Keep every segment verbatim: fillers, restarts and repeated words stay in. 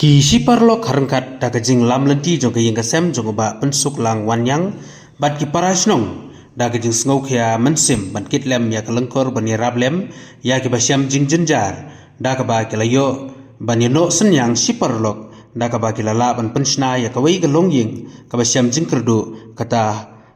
Ki shi paralok ha ryngkat da ka jinglam lynti jong ka ïing ka sem jong u Bah Pynsuklang Wanniang bad ki para shnong da ka jingsngewkhia mynsiem ban kit lem ïa ka lyngkor ban ïarap lem ïa kiba shem jingjynjar da kaba ki la ïoh ban ïanoh synñiang shi paralok da kaba ki la lah ban pynshna ïa kawei ka longïing kaba shem jingkyrduh kata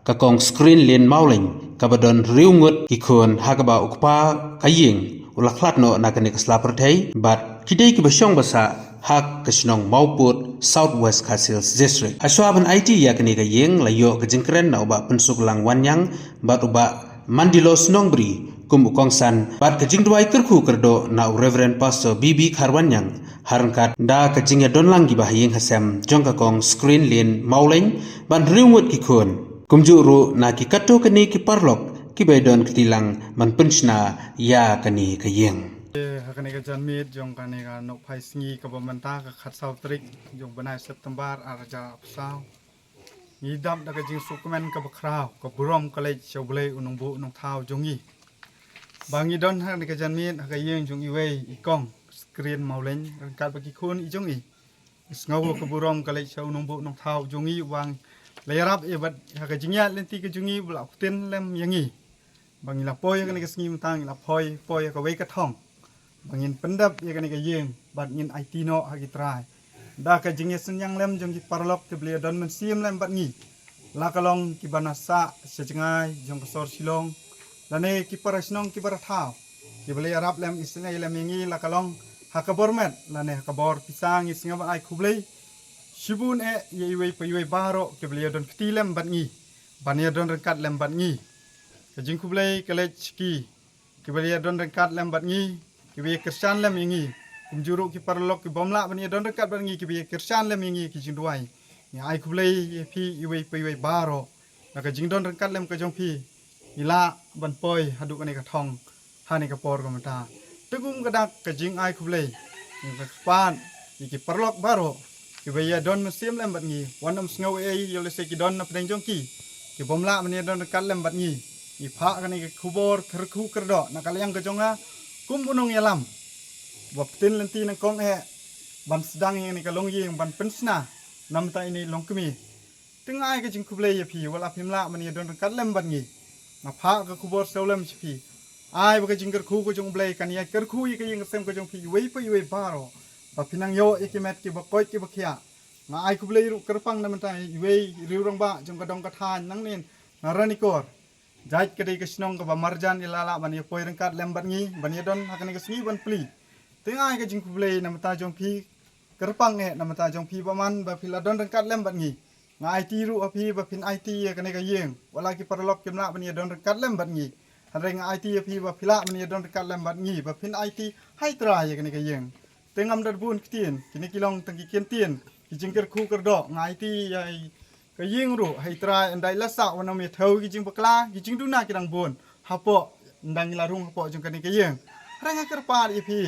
ka Kong Screen Lane Mawleng kaba don hynriew ngut ki khun ha kaba u kpa ka ïing u la khlad noh na kane ka sla pyrthei bad ki dei kiba shong ba sah ha ka shnong Mawpud, South West Khasi Hills District. Hashwa ban aiti ïa kane ka ïing la ïoh ka jingkren na u Bah Pynsuklang Wanniang bad u Bah Mandilos Nongbri kum u kongsan bad ka jingduwai kyrkhu kyrdoh na u Reverend Pastor B B Kharwanniang ha ryngkat da ka jingïadonlang kiba ha ïing ha sem jong ka Kong Screen Lane Mawleng bad hynriew ngut ki khun. Kumjuh ruh na ki katto katne ki paralok kiba ïadon kti lang ban pynshna ïa kane ka ïing. Ha kane ka janmiet jong kane ka nohphai sngi kaba mynta ka khatsaw tarik jong u bnai September ar hajar arphew saw. Ngi dap da ka jingsngewkmen kaba khraw, ka burom ka leit sha U Blei u nongbuh nongthaw jong ngi. Ba ngi don ha kane ka janmiet ha ka ïing jong iwei i kong Screen Mawleng ryngkat bad ki khun i jong i. Sngew ka burom ka leit sha u nongbuh nongthaw jong ngi uba la ïarap ïa bad ha ka jingïaid lynti ka jong ngi ba la pyntin lem ïa ngi. Ba ngi la poi ïa kane ka sngi mynta ngi la poi, poi ïa kawei ka thong. Ba ngin pyndep ïa kane ka ïing bad ngin aiti noh ha ki trai. Da ka jingïasynñiang lem jong ki paralok kiba la ïadon mynsiem lem bad ngi. La ka long kiba na sah sha jngai jong ka sor Shillong. Lane ki para shnong kiba ra thaw. Kiba la ïarap lem isynei lem ïa ngi la ka long ha ka bor met lane ha ka bor pisa ngi sngewbha ai khublei shibun eh ïa iwei pa iwei baroh kiba la ïadon kti lem bad ngi ban ïadon ryngkat lem bad ngi. Ka jingkhublei ka leit sha ki kiba la ïadon ryngkat lem bad ngi kiba ïakyrshan lem ïa ngi. Kumjuh ruh ki paralok ki bym lah ban ïadon ryngkat bad ngi kiba ïakyrshan lem ïa ngi ki jingduwai. Ngi ai khublei ïa phi iwei pa iwei baroh. Na ka jingdon ryngkat lem ka jong phi ngi lah ban poi haduh kane ka thong ha kane ka por ka mynta. Te kum ka dak ka jingai khublei ngi kyrpad ïa ki paralok baroh kiba ïadon mynsiem lem bad ngi, wat nym sngew ei ei ïoh lehse ki don na pdeng jong ki ki bym lah ban ïadon ryngkat lem bad ngi. Ngi phah kane ka khubor kyrkhu kyrdoh na ka liang ka jong nga kum u nongïalam ba pyntin lynti nyngkong eh ban sdang ïa kane ka longïing ban pynshna na mynta ine i longkmie. Te nga ai ka jingkhublei ïa phi wat la phim lah ban ïadon ryngkat lem bad ngi. Nga phah ka khubor sawlem sha phi. Ai ba ka jingkyrkhu ka jong U Blei kan ïa kyrkhu ïa ka ïing ka sem ka jong phi iwei pa iwei baroh. Ba phin nang ïoh ïa ki met kiba koit kiba khiah. Nga ai khublei ruh kyrpang na mynta iwei i riew rangbah jong ka dong ka thaiñ nangne na Ranikor. Jait ka dei ka shnong kaba marjan i la lah ban ïa poi ryngkat lem bad ngi ban ïadon ha kane ka sngi ban plie. Te nga ai ka jingkhublei na mynta jong phi kyrpang eh na mynta jong phi ba man ba phi la don ryngkat lem bad ngi. Nga aiti ruh ha phi ba phin aiti ïa kane ka ïing. Wat la ki paralok kim lah ban ïadon ryngkat lem bad ngi. Hynrei nga aiti ïa phi ba phi lah ban ïadon ryngkat lem bad ngi ba phin aiti ha i trai ïa kane ka ïing. Te ngam da bun ktien kine ki long tang ki ktien ki jingkyrkhu kyrdoh nga aiti ïa i ka ïing ruh ha i trai ynda i la sah wat nym ïa thew ki jingbakla ki jingduna ki dang bun hapoh ynda ngi la rung hapoh jong kane ka ïing. Hynrei nga kyrpad ïa phi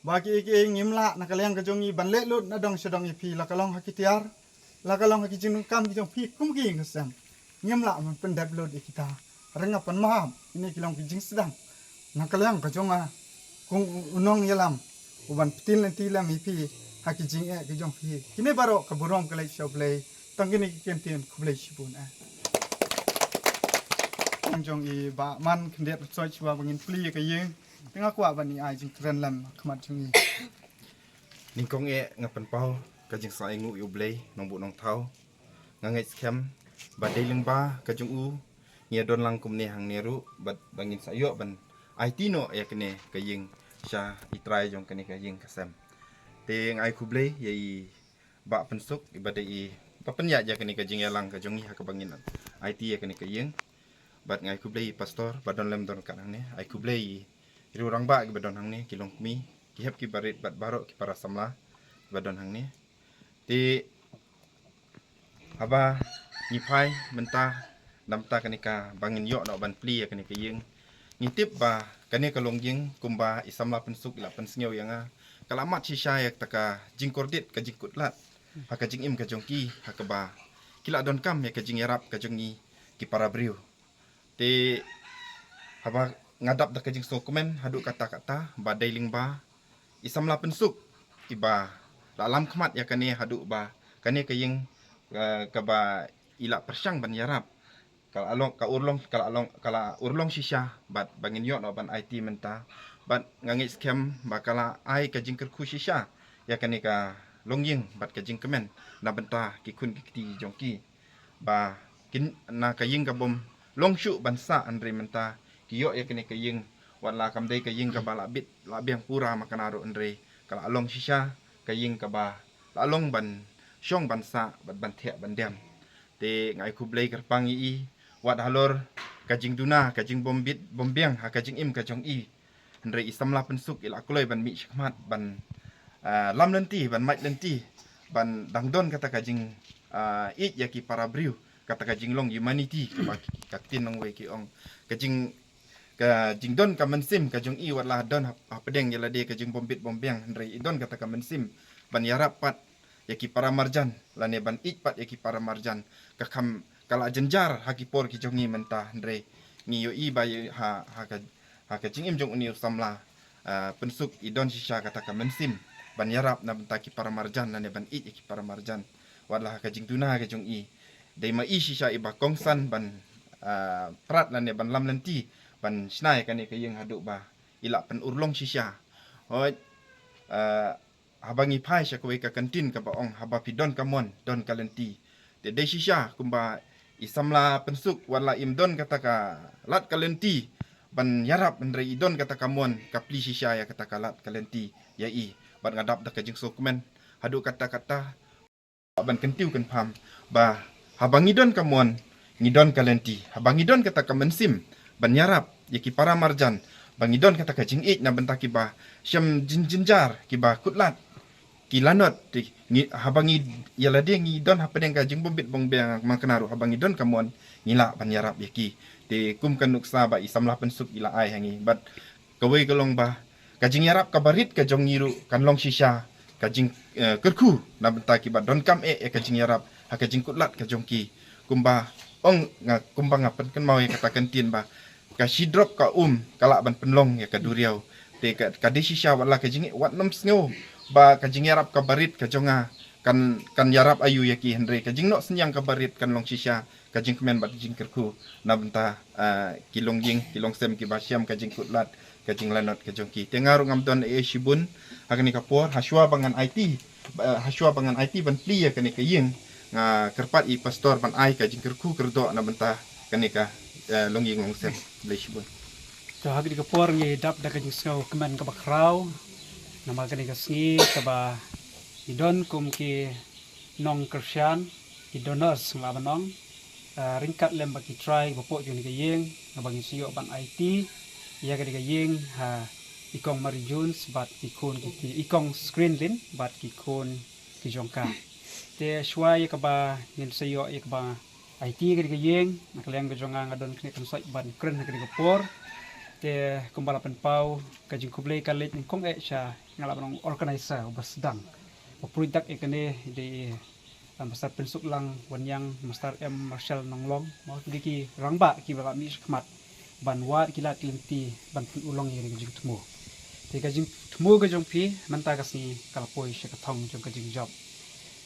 ba ki ei ki ei ngim lah na ka liang ka jong ngi ban leh lut na dong sha dong ïa phi la ka long ha ki tiar la ka long ha ki jingdonkam ki jong phi kum ki ïing ka sem. Ngim lah ban pyndep lut ïa kita. Hynrei nga pan map ine ki long ki jingsdang na ka liang ka jong nga kum u nongïalam u ban pyntin lynti lem ïa phi ha ki jingeh ki jong phi. Kine baroh ka burom ka leit sha U Blei. Tang kine ki ktien khublei shibun eh. Tang jong i Bah Man khyndiat soi shuwa ba ngin plie ïa ka ïing. Te nga kwah ban ïa ai jingkren lem ha khmat jong i. Nyngkong eh nga pynpaw ka jingsngew ainguh ïa U Blei nongbuh nongthaw. Nga ngeit skhem ba dei lyngba ka jong u ngi ïa don lang kumne hangne ruh bad ba ngin sa ïoh ban aiti noh ïa kane ka ïing sha i trai jong kane ka ïing ka sem. Te nga ai khublei ïa i Bah Pynsuk i ba dei i ba pynïaid ïa kane ka jingïalang ka jong ngi ha kaba ngin aiti ïa kane ka ïing. Bad nga ai khublei i pastor ba don lem don kat hangne, ai khublei i riew rangbah ki ba don hangne, ki longkmie, ki hep ki barit bad baroh ki para samla ki ba don hangne. Te haba ngi phai mynta na bynta kane kaba ngin ïoh noh ban plie ïa kane ka ïing. Ngi tip ba kane ka longïing kumba i samla Pynsuk i la pynsngew ïa nga ka la mad shisha ïa kata ka jingkordit ka jingkutlad ha ka jingim ka jong ki ha kaba ki la donkam ïa ka jingïarap ka jong ngi ki para briew. Te haba nga dap da ka jingsngewkmen haduh katta katta ba dei lyngba i samla Pynsuk i ba la lam khmat ïa kane haduh ba kane ka ïing, eh, kaba i la pyrshang ban ïarap ka la long, ka urlong, ka la long, ka la urlong shisha, bad ba ngin ïoh noh ban aiti mynta. Bad nga ngeit skhem ba ka la ai ka jingkyrkhu shisha ïa kane ka longïing bad ka jingkmen na bynta ki khun ki kti jong ki, ba kin na ka ïing ka bym long shuh ban sah, hynrei mynta ki ïoh ïa kane ka ïing, wat la kam dei ka ïing kaba la bit la biang pura ma kane ruh, hynrei ka la long shisha ka ïing kaba la long ban shong ban sah bad ban thiah ban dem. Te nga ai khublei kyrpang ïa i, wat halor ka jingduna, ka jingbym bit bym biang ha ka jingim ka jong i, hynrei i samla Pynsuk i la kloi ban mih shakhmat ban, ah, lam lynti, ban mait lynti, ban dang don kata ka jing, ah, ïeit ïa ki para briew, kata ka jinglong humanity kaba ka ktien nongwei ki ong, ka jing, ka jingdon ka mynsiem ka jong i, wat la don hap-, hapdeng ïa lade ka jingbym bit bym biang, hynrei i don kata ka mynsiem ban ïarap pat ïa ki para marjan, lane ban ïeit pat ïa ki para marjan. Ka kham ka la jynjar ha ki por ki jong ngi mynta, hynrei ngi ïohi ba ïa ha, ha ka, ha ka jingim jong une u samla, ah, Pynsuk i don shisha kata ka mynsiem ban ïarap na bynta ki para marjan, lane ban ïeit ïa ki para marjan. Wat la ha ka jingduna ka jong i, dei ma i shisha iba kongsan ban, ah, prat lane ban lam lynti ban shna ïa kane ka ïing haduh ba i la pynurlong shisha. Hooid, ah, haba ngi phai sha kawei ka ktien kaba ong, haba phi don ka mon, don ka lynti. Te dei shisha kumba i samla Pynsuk, wat la im don kata ka lad ka lynti ban ïarap, hynrei i don kata ka mon, ka plie shisha ïa kata ka lad ka lynti ïa i. Bad nga dap da ka jingsngewkmen haduh katta katta ban kyntiew kynpham ba haba ngi don ka mon, ngi don ka lynti, haba ngi don kata ka mynsiem ban ïarap ïa ki para marjan, ba ngi don kata ka jingïeit na bynta kiba shem jin-, jynjar, kiba kut lad, ki lanot, te ngi, haba ngi ïa lade ngi don hapdeng ka jingbym bit bym biang ma kane ruh, haba ngi don ka mon, ngi lah ban ïarap ïa ki. Te kum ka nuksa ba i samla Pynsuk i la ai ha ngi, bad kawei ka long ba ka jingïarap kaba rit ka jong ngi ruh kan long shisha ka jing, eh, kyrkhu na bynta kiba donkam eh ïa ka jingïarap ha ka jingkut lad ka jong ki. Kumba ong nga, kumba nga pynkynmaw ïa kata ka ktien ba ka shi drop ka um ka lah ban pynlong ïa ka duriaw. Te ka, ka dei shisha, wat la ka jing, wat nym sngew ba ka jingïarap kaba rit ka jong nga kan, kan ïarap aïu ïa ki, hynrei ka jingnoh synñiang kaba rit kan long shisha ka jingkmen bad jingkyrkhu na bynta, ah, ki longïing ki longsem kiba shem ka jingkut lad, ka jinglanot ka jong ki. Te nga ruh ngam don ei ei shibun ha kane ka por, ha shuwa ba ngan aiti, ba, ha shuwa ba ngan aiti ban plie ïa kane ka ïing, nga kyrpad ïa i pastor ban ai ka jingkyrkhu kyrdoh na bynta kane ka, eh, longïing longsem. Khublei shibun. To, ha kane ka por ngi dap da ka jingsngewkmen kaba khraw namar kane ka sngi kaba ngi don kum ki nongkyrshan, ki donors, nga lah ban ong, ah, ryngkat lem bad ki trai ba poh jong kane ka ïing, nga ba ngin sa ïoh ban aiti ïa kane ka ïing ha i kong Mary Jones bad ki khun ki, ki, i kong Screenlin bad ki khun ki jong ka. Te shuwa ïa kaba ngin sa ïoh ïa kaba aiti ïa kane ka ïing, na ka liang ka jong nga, nga don kane ka kynsoit ban kren ha kane ka por. Te kumba la pynpaw, ka jingkhublei ka leit nyngkong eh sha, nga lah ban ong, organizer uba sdang, ba pynroi dak ïa kane, dei, ah, Master Pynsuklang Wanniang, Master M Marshall Nonglong, mo, dei ki rangbah kiba la mih shakhmat ban wad ki lad ki lynti ban pynurlong ïa kane ka jingthmu. Te ka jingthmu ka jong phi mynta ka sngi ka la poi sha ka thong jong ka jingjop.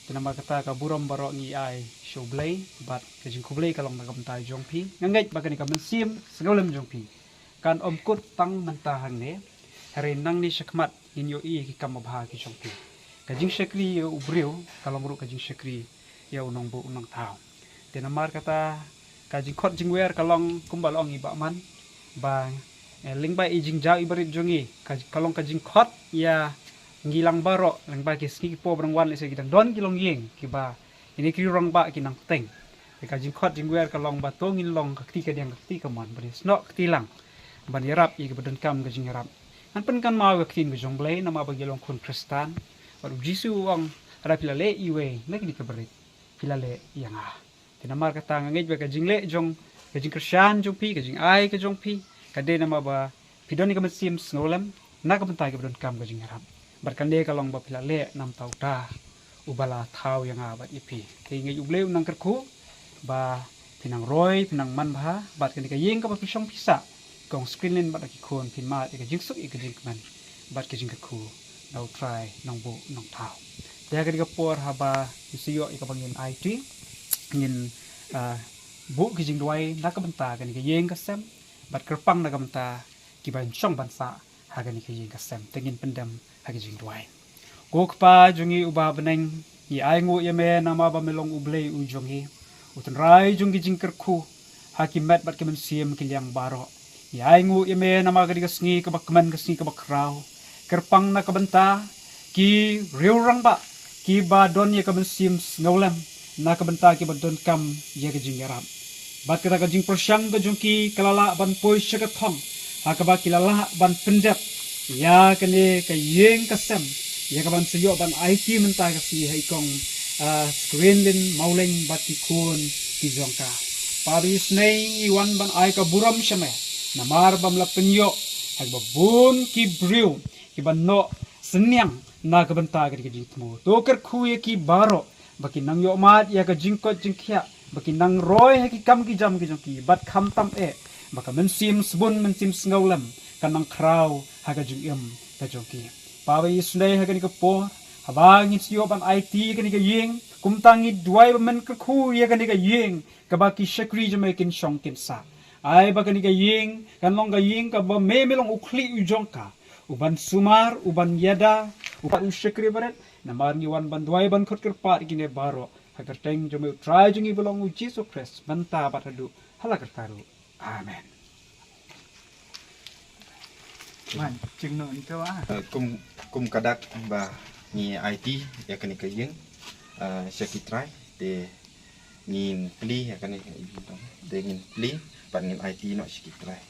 Te namar kata ka burom baroh ngi ai sha U Blei, bad ka jingkhublei ka long na ka bynta jong phi. Nga ngeit ba kane ka mynsiem sngewlem jong phi kan ym kut tang mynta hangne, hynrei nangne shakhmat ngin ïohi ïa ki kam babha ki jong phi. Ka jingshakri ïa u briew ka long ruh ka jingshakri ïa u nongbuh u nongthaw. Te namar kata ka jingkhot jingwer ka long kumba la ong i Bah Man ba, eh, lyngba i jingjaw i barit jong ngi, ka, ka long ka jingkhot ïa ngi lang baroh, lyngba ki sngi ki por ba dang wan, lehse ki dang don ki longïing kiba ine ki rangbah ki nang teng. Te ka jingkhot jingwer ka long ba to ngin long ka kti kadiang ka kti kamon, ban ïasnoh kti lang, ban ïarap ïa kiba donkam ka jingïarap. Ngan pynkynmaw ïa ka ktien ka jong U Blei, namar ba ngi long khun Khristan, bad U Jisu u ong, lada phi la leh iwei na kine ki barit, phi la leh ïa nga. Te namar kata nga ngeit ba ka jingleh jong, ka jingkyrshan jong phi, ka jingai ka jong phi, ka dei namar ba phi don ïa ka mynsiem sngewlem na ka bynta kiba donkam ka jingïarap. Bad kane ka long ba phi la leh na ka bynta uta uba la thaw ïa nga bad ïa phi. Te nga ngeit U Blei un nang kyrkhu ba phin nang roi, phin nang manbha bad kane ka ïing kaba phi shong phi sah, kong Screenlin bad ki khun, phin mad ïa ka jingsuk ïa ka jingkmen bad ka jingkyrkhu na U Trai Nongbuh Nongthaw. Ïa kane ka por haba ngi sa ïoh ïa kaba ngin aiti, ngin, ah, buh ki jingduwai na ka bynta kane ka ïing ka sem bad kyrpang na ka bynta ki ban shong ban sah ha kane ka ïing ka sem. Te ngin pyndem ha ki jingduwai. Ko Kpa jong ngi uba ha bneng, ngi ainguh ïa me namar ba me long U Blei u jong ngi, U Trai jong ki jingkyrkhu ha ki met bad ki mynsiem ki liang baroh. Ngi ainguh ïa me namar kane ka sngi kaba kmen, ka sngi kaba khraw. Kyrpang na ka bynta ki riew rangbah kiba don ïa ka mynsiem sngewlem na ka bynta kiba donkam ïa ka jingïarap. Bad kata ka jingpyrshang ka jong ki ka la lah ban poi sha ka thong ha kaba ki la lah ban pyndep ïa kane ka ïing ka sem, ïa ka ban sa ïoh ban aiti mynta ka sngi ha i Kong, ah, Skrinlin Mawleng bad ki khun ki jong ka. Kpa ba isynei, ngi wan ban ai ka burom sha me namar bam la pynïoh ha kiba bun ki briew kiba noh synñiang na ka bynta kane ka jingthmu. To kyrkhu ïa ki baroh ba ki nang ïoh mad ïa ka jingkoit jingkhiah, ba ki nang roi ha ki kam ki jam ki jong ki, bad khamtam eh ba ka mynsiem sbun, mynsiem sngewlem ka nang khraw ha ka jingim ka jong ki. Kpa ba isynei, ha kane ka por haba ngin sa ïoh ban aiti kane ka ïing, kumta ngi duwai ba men kyrkhu ïa kane ka ïing kaba ki shakri jong me kin shong kin sah. Ai ba kane ka ïing kan long ka ïing kaba me, me long u khlieh u jong ka, u ban sumar, u ban ïada, u ban u shakri barit. Namar ngi wan ban duwai ban khot kyrpad ïa kine baroh ha ka kyrteng jong me U Trai jong ngi ba long U Jisu Khrist, mynta bad haduh hala karta ruh. Amen. Man, jingno into ah. Eh, kum, kum ka dak ba ngi aiti ïa kane ka ïing, eh, sha ki trai, te ngin plie ïa kane ka ïing, te ngin plie bad ngin aiti noh sha ki trai.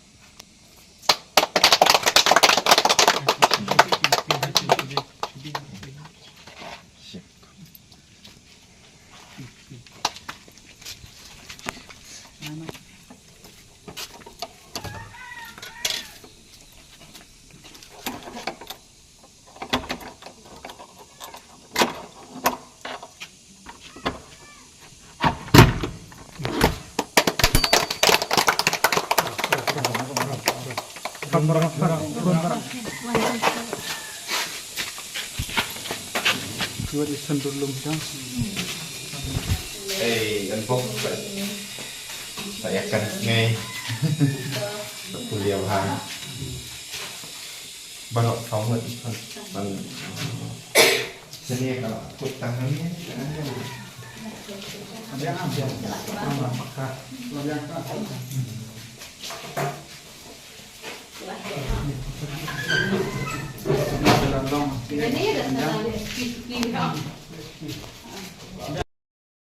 Ei, empok. Sa ïakan ngai. Sa pulia bha. Baroh ka ngat ban. Sini ka kut tang ni.